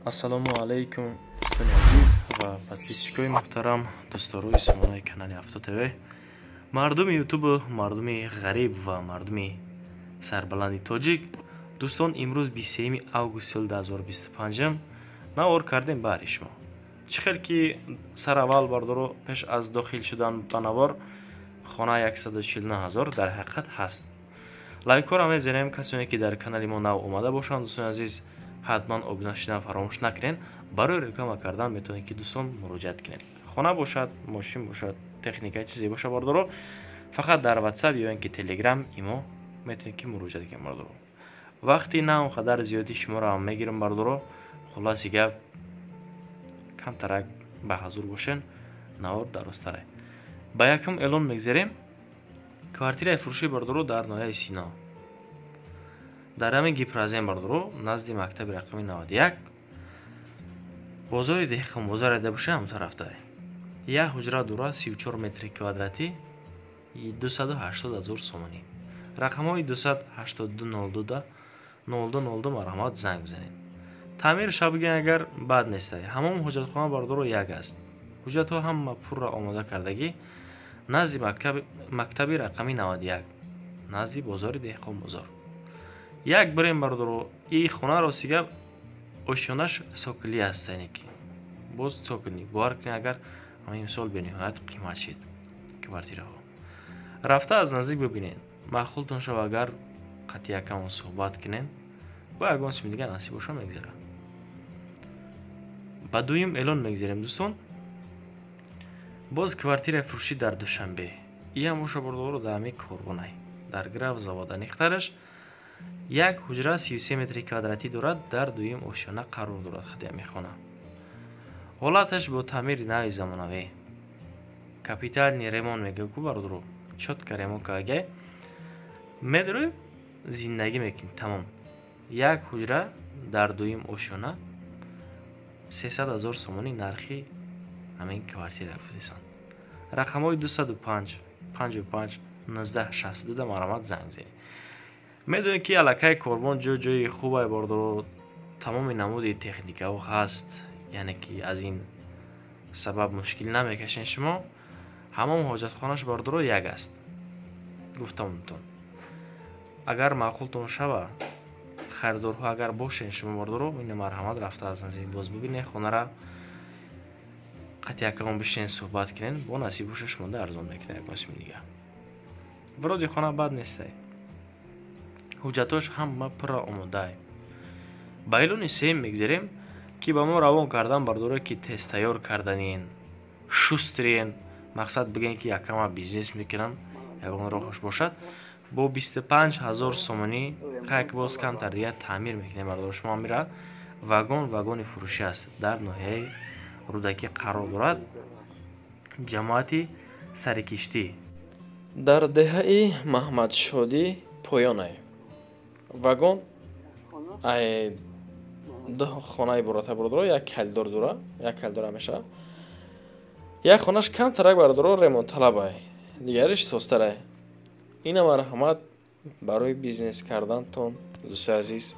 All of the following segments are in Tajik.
Ассалому алайкум, дӯстони азиз ва подписчикои муҳтарам, дӯстдорои сомонаи канали Авто ТВ, мардуми Ютубу, мардуми ғариб ва мардуми сарбаланди тоҷик. Дӯстон, имрӯз 23 август соли 2025 навор кардем баҳри шумо. Чӣ хел ки сараввал, бардоро, пеш аз дохил шудан ба навор, хона 149 ҳазор дар ҳақиқат ҳаст. Лайкҳоро мезанем. Касоне ки дар канали мо нав омада бошанд, дӯстони азиз, ҳатман обуна шудан фаромӯш накунед. Барои реклама кардан метавонед ки, дӯстон, муроҷиат кунед. Хона бошад, мошин бошад, техника, чизе бошад, бардоро, фақат дар Ватсап ё ин ки Телеграм имо метавонед ки муроҷиат кунед. Бардоро, вақти на он қадар зиёди шуморо ҳам мегирам. Бардоро, хулоси гап, камтарак ба ҳазур бошен, навор дарозтаре. Ба якум эълон мегзарем. Квартираи фурӯши, бардоро, дар ноҳияи Сино, дар ҳамин Гипрозем, бардоро, назди мактаби рақами 91, бозори Деҳқонбозар айда боша, ҳамон тарафта. Як ҳуҷра дора, 34 метри квадратӣ, 280 ҳазор сомонӣ. Рақамҳои 282 02 02 02, марҳамат, занг бизанед. Таъмир шабгин агар бад нестай. Ҳамон ҳуҷҷатхона, бардоро, як аст. Ҳуҷҷатҳо ҳама пурра омода кардагӣ. Назди мактаби рақами 91, назди бозори Деҳқонбозор. Як бирем, бардоро, и хона, рости гап, ошёнаш цоколӣ аст, яъне ки боз цокольный. Бовар кунед, агар ҳамин мисол бениҳоят қимат шид квартираҳо. Рафта аз наздик бибинед, маъқултон шава, агар қатъи якамон суҳбат кунем, бо ягон чизи дигар насиб боша, мегзарад. Ба дуюм эълон мегзарем, дӯстон. Боз квартираи фурӯшӣ дар Душанбе. Иам боша, бардоро, дар ҳамин Корвонай, дар Граф Завод, аниқтараш. Як ҳуҷра, 33 метри квадратӣ дорад, дар дуюм ошёна қарор дорад. Худи ҳамин хона ҳолаташ бо таъмири нави замонавӣ, капитальный ремонт мегӯяд ку, бародаро, чётко ремонт кардагай. Медрои, зиндагӣ мекунӣ, тамом. Як ҳуҷра дар дуюм ошёна, 300 ҳазор сомонӣ нархи ҳамин квартира гуфтесан. Рақамҳои 205 55 19 62 марҳамат, занг бизанед. Медонед ки аллакай Корвон ҷо ҷои хубай, бардоро, тамоми намуди техникаҳо ҳаст, яъне ки аз ин сабаб мушкил намекашед шумо. Ҳамон ҳоҷатхонаш, бардоро, як аст, гуфтамтон. Агар маъқултон шава, харидорҳо агар бошед шумо, бардоро, ина марҳамат, рафта аз наздик боз бибинед хонара, қатъи якамон бишинед, суҳбат кунед. Бо насиб боша, шумода арзон мекунед ягон чизи дигар. Вроде хона бад нестай, ҳуҷҷатош ҳама пурра омодаай. Ба эълони сеюм мегзарем, ки ба мо равон кардан, бардоро, ки тез тайёр карданин, шустрый ен. Мақсад бигӯем ки якама бизнес мекунам, ягон роҳаш бошад, бо 25 ҳазор сомонӣ қайк боз камтар дигар таъмир мекунем. Бардоро, шумо мира вагон, вагони фурӯшӣ аст, дар ноҳияи Рӯдакӣ қарор дорад, ҷамоати Сарикиштӣ, дар деҳаи Маҳмадшодӣ поёнай. Вагон ай ду хона ибората, бародаро, як калидор дора, як калидора мешавад. Як хонаш камтарак, бародаро, ремонтталабай, дигариш созтарай. Ина марҳамат, барои бизнес кардантон, дӯстои азиз.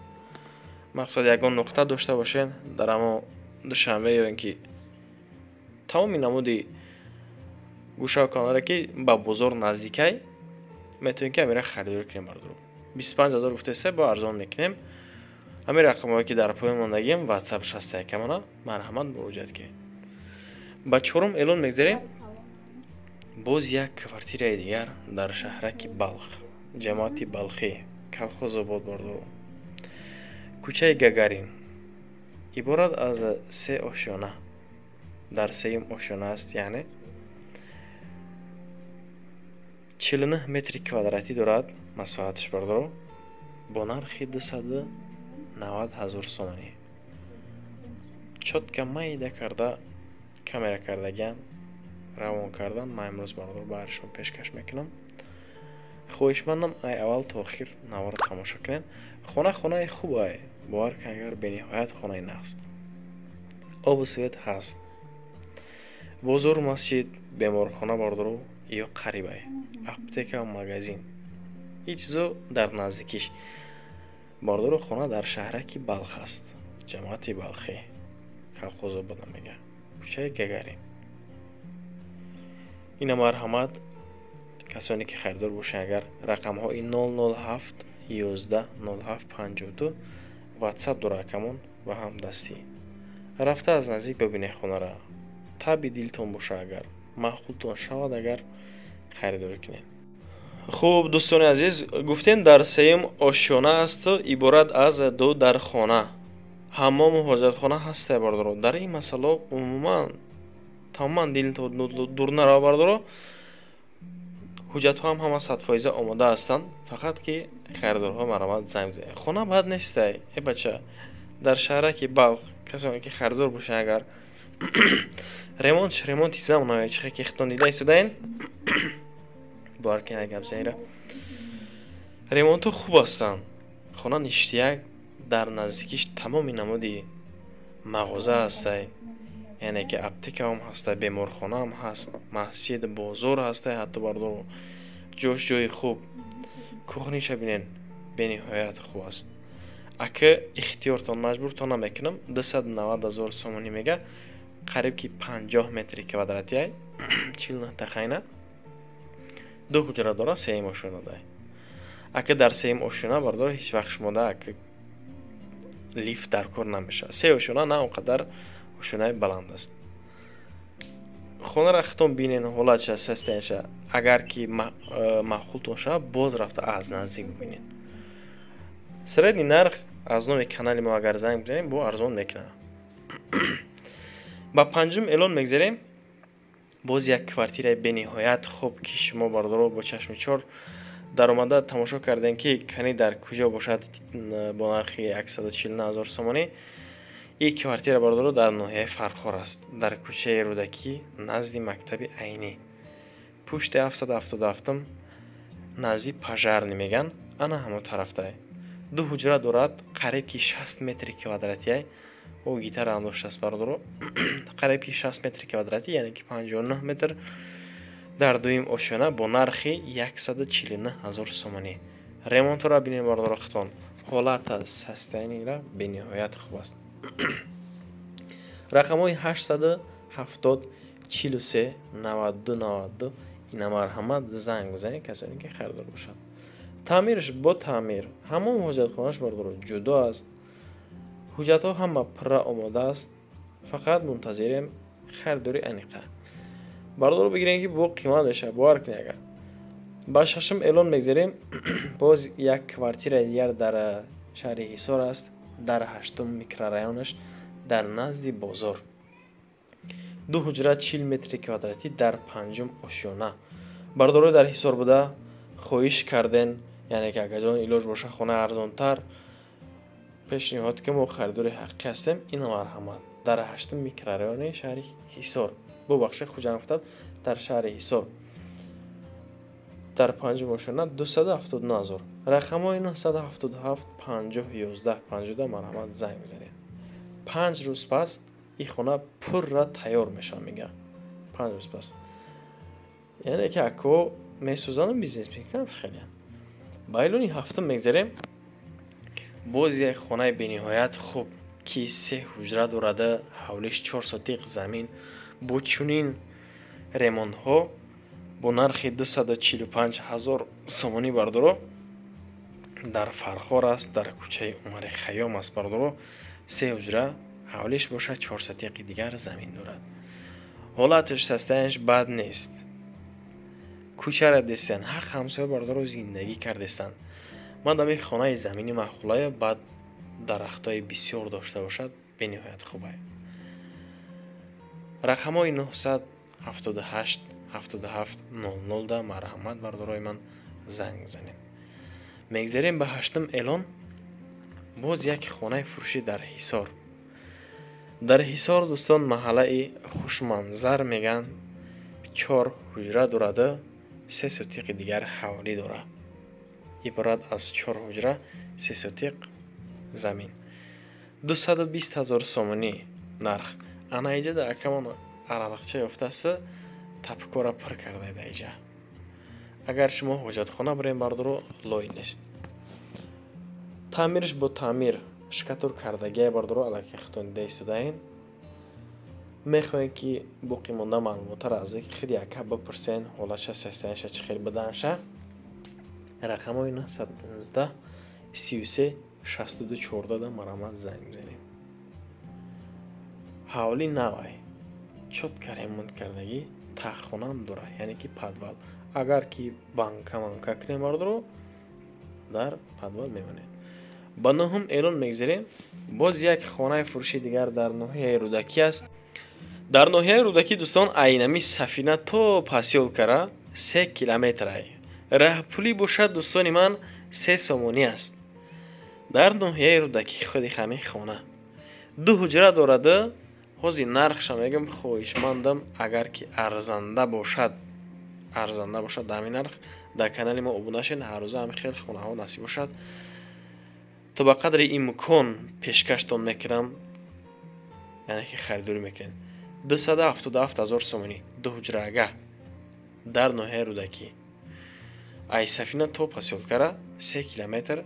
Мақсад, ягон нуқта дошта бошед дар ҳамо Душанбе ё ин ки тамоми намуди гӯшаву каноре ки ба бозор наздикай, метавонед ки ҳамира харидорӣ кунем. Бародаро, 25 ҳазор гуфтеса, бо арзон мекунем. Ҳамин рақамҳое ки дар поён мондагием, Ватсап 61 амона, марҳамат, муроҷиат кунед. Ба чорум эълон мегзарем. Боз як квартираи дигар дар шаҳраки Балх, ҷамоати Балхӣ, Калхозобод, бардоро, кӯчаи Гагарин. Иборат аз се ошёна, дар сеюм ошёна аст, яъне 49 метри квадратӣ дорад масоҳаташ, бардоро, бо нархи 290 ҳазор сомонӣ. Чётко майда карда камера кардагиам равон кардан. Ман имрӯз, бародар, баҳри шумо пешкаш мекунам. Хоҳишмандам, ай аввал то охир наворро тамошо кунед. Хона хонаи хубай, бовар кун, агар бениҳоят хонаи нағз. Обу свет ҳаст, бозору масҷид, беморхона, бардоро, ё қарибай, аптека, магазин, ҳеҷ чизо дар наздикиш. Бардоро, хона дар шаҳраки Балх аст, ҷамоати Балхӣ. Колхозобода мега, кӯчаи Гагарин. Ина марҳамат, касоне ки харидор бошанд, агар рақамҳои 007 11 07 52 ватсап дора акамон ва ҳам дастӣ. Рафта аз наздик бибинед хонара, таби дилтон боша, агар маъқултон шавад, агар харидорӣ кунед. Хуб, дӯстони азиз, гуфтем, дар сеюм ошёна асту иборат аз ду дархона, ҳаммому ҳоҷатхона ҳастай. Бардоро, дар ин масъало умуман тамоман дилтон дур нарава, бардоро. Ҳуҷҷатҳо ҳам ҳама 100% омода ҳастанд, фақат ки харидорҳо марҳамат занг бизанед. Хона бад нестай, э бача, дар шаҳраки Балх. Касоне ки харидор бошанд, агар ремонтш ремонти замонави чихе ки хитон дида истодаен, бовар кунед, гап занира, ремонтҳо хуб ҳастанд. Хона ништяк, дар наздикиш тамоми намуди мағоза ҳастай, яъне ки аптекаам ҳастай, беморхонаам ҳаст, масҷид, бозор ҳастай ҳатто, бардоро. Ҷош ҷои хуб. Кухниша бинен, бениҳоят хуб аст. Ака, ихтиёртон, маҷбуртон намекунам. 290 000 сомонӣ мега, қариб ки 50 метри квадратиай, 49 тахайна, ду ҳуҷра дора, сеюм ошёна дай. Ака, дар сеюм ошёна, бардор, ҳеҷ вақт шумода, ака, лифт дар кор намешавад. Се ошёна на он қадар ошёнаи баланд аст. Хонара хитон бинен, ҳолатша, состояниеша. Агар ки маъқултон шавад, боз рафта аз наздик бибинед. Средний нарх аз номи канали мо агар занг бизанем, бо арзон мекунад. Ба панҷум эълон мегзарем. Боз як квартираи бениҳоят хуб, ки шумо, бардоро, бо чашми чор даромада тамошо кардем, ки кани дар куҷо бошад. Бо нархи 149 000 сомонӣ ин квартира, бардоро, дар ноҳияи Фархор аст, дар кӯчаи Рӯдакӣ, назди мактаби Айнӣ, пушти 777-м, назди пожарный меган, ана ҳамон тарафтай. Ду ҳуҷра дорад, қариб ки 60 метри квадратиай. О, гитараам доштааст, бардоро. Қариб ки 60 метри квадратӣ, яъне ки 59 метр, дар дуюм ошёна, бо нархи 149 000 сомонӣ. Ремонтро бинем, бардоро, хитон ҳолата, состояниера бениҳоят хуб аст. Рақамҳои 870 43 92 92, ина марҳамат, занг бизанед, касоне ки харидор бошад. Таъмирш бо таъмир, ҳамон ҳоҷатхонааш, бардоро, ҷудо аст. Ҳуҷҷатҳо ҳама пурра омода аст, фақат мунтазирем харидори аниқа. Бардоро, бигирем, ки бо қимат мешавад, бовар кунед. Агар ба шашум эълон мегзарем, боз як квартираи дигар дар шаҳри Ҳисор аст, дар ҳаштум микрорайонаш, дар назди бозор, ду ҳуҷра, 40 метри квадратӣ, дар панҷум ошёна. Бардорои дар Ҳисор буда хоҳиш карден, яъне ки акаҷон, илоҷ боша, хона арзонтар пешниҳод, ки мо харидори ҳақиқӣ ҳастем. Ина марҳамат, дар ҳаштум микрорайони шаҳри Ҳисор, бубахшед, Хуҷанд гуфтам, дар шаҳри Ҳисор, дар панҷум ошёна, 279 000. Рақамҳои 977 50 11 52, марҳамат, занг бизанед. 5 рӯз пас ин хона пурра тайёр мешавад, мега, 5 рӯз пас. Яъне ки ако месӯзану бизнес мекунам хеле. Ба эълони ҳафтум мегзарем. Боз як хонаи бениҳоят хуб, ки се ҳуҷра дорада, ҳавлиш 4 сотиқ замин, бо чунин ремонтҳо, бо нархи 245 000 сомонӣ, бардоро, дар Фархор аст, дар кӯчаи Умари Хайём аст, бардоро. Се ҳуҷра, ҳавлиш бошад 4 сотиқи дигар замин дорад. Ҳолаташ, состояниеш бад нест. Кӯчара дестанд, ҳақ ҳамсоя, бардоро, зиндагӣ кардестанд. Ман дами хонаи замини маъқулая, баъд дарахтҳои бисёр дошта бошад, бениҳоят хубай. Рақамҳои 978 77 00 да марҳамат, бардорои ман, занг бизанед. Мегзарем ба ҳаштум эълон. Боз як хонаи фурӯшӣ дар Ҳисор. Дар Ҳисор, дӯстон, маҳаллаи Хушманзар мегӯянд. Чор ҳуҷра дорада, 3 сотиқи дигар ҳавлӣ дорад. Иборат аз чор ҳуҷра, 3 сотиқ замин, 220 000 сомонӣ нарх. Ана иҷа да акамон аралақча ёфтааста, тапкора пур карда да иҷа. Агар шумо ҳоҷатхона бирем, бардоро, лой нест. Таъмирш бо таъмир, штукатур кардагия, бардоро, аллакай хитон дида истодаен. Мехоҳем, ки боқӣ монда маълумотаро аз худи ака бипурсен, ҳолатша, состояниеша чӣ хел буданша. Рақамҳои 919 33 62 14 да марҳамат занг бизанед. Ҳавли навай, чётко ремонт кардагӣ, таххонаам дора, яъне ки подвал. Агар ки банка манка кунем, бардоро, дар подвал мемонед. Ба нӯҳум эълон мегзарем. Боз як хонаи фурӯши дигар дар ноҳияи Рӯдакӣ аст. Дар ноҳияи Рӯдакӣ, дӯстон, айнами Сафина то посёлкара 3 километрай. Раҳпулӣ бошад, дӯстони ман, 3 сомонӣ аст. Дар ноҳияи Рӯдакӣ худи ҳамин хона ду ҳуҷра дорад. Ҳозир нархша мегӯм. Хоҳишмандам, агар ки арзанда бошад, арзанда бошад, дар ҳамин нарх дар канали мо обуна шед. Ҳаррӯза ҳамин хел хонаҳо насиб бошад, то ба қадри имкон пешкаштон мекунам, яъне ки харидорӣ мекунед. 277 000 сомонӣ, ду ҳуҷрага, дар ноҳияи Рӯдакӣ, ай Сафина то посёлкара 3 километр,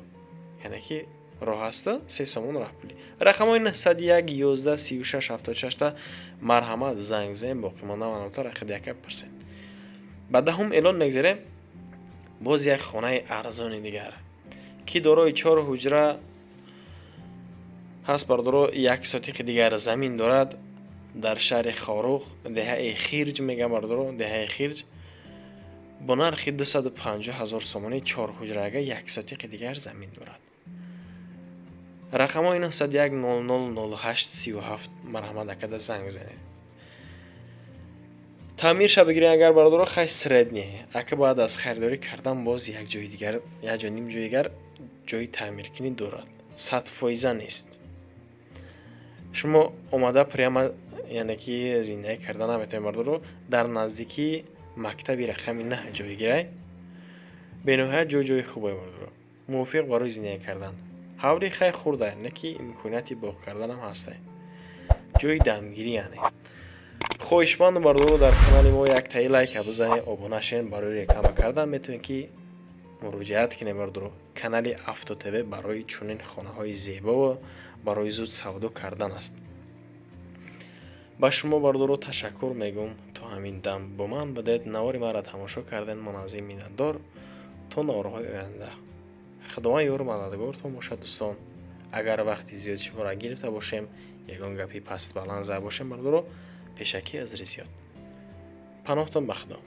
яъне ки роҳ аста, 3 сомон раҳпулӣ. Рақамҳои 901 11 36 76 та марҳамат занг бизанед, боқимонда маълумотро худи ака пурсед. Ба даҳум эълон мегзарем. Боз як хонаи арзони дигар, ки дорои чор ҳуҷра ҳаст, бардоро, як сотиқи дигар замин дорад. Дар шаҳри Хоруғ, деҳаи Хирҷ мегӯям, бардоро, деҳаи Хирҷ, бо нархи 250 ҳазор сомонӣ, чор ҳуҷрага, як сотиқи дигар замин дорад. Рақамҳои 901 00 08 37, марҳамат, акада занг бизанед. Таъмирша бигирем агар, бародаро, хай, средний ака бояд аз харидорӣ кардан боз як ҷои дигар, як ҷой, ним ҷои дигар ҷои таъмиркунӣ дорад, 100% нест. Шумо омада прямо, яъне ки зиндагӣ карда наметавонед, бародаро. Дар наздикии мактаби рақами 9 ҷойгирай. Бениҳоят ҷои хубе, бародаро, мувофиқ барои зиндагӣ кардан. Ҳавли хай хурда, не ки имконияти боғ карданам ҳастай, ҷои дамгирӣ. Яъне хоҳишманду, бародаро, дар канали мо як таи лайка бизанед, обуна шен. Барои реклама кардан метавонед ки муроҷиат кунед, бародаро. Канали Авто ТВ барои чунин хонаҳои зебо, барои зуд савдо кардан аст. Ба шумо, бародаро, ташаккур мегӯм, то ҳамин дам бо ман будед, навори маро тамошо кардем. Ман аз ин миннатдор. То наворҳои оянда Худованд ёру мададгортон бошад. Дӯстон, агар вақти зиёд шуморо гирифта бошем, ягон гапи паст баланд зада бошем, бародаро, пешакӣ узри зиёд. Паноҳтон ба Худо.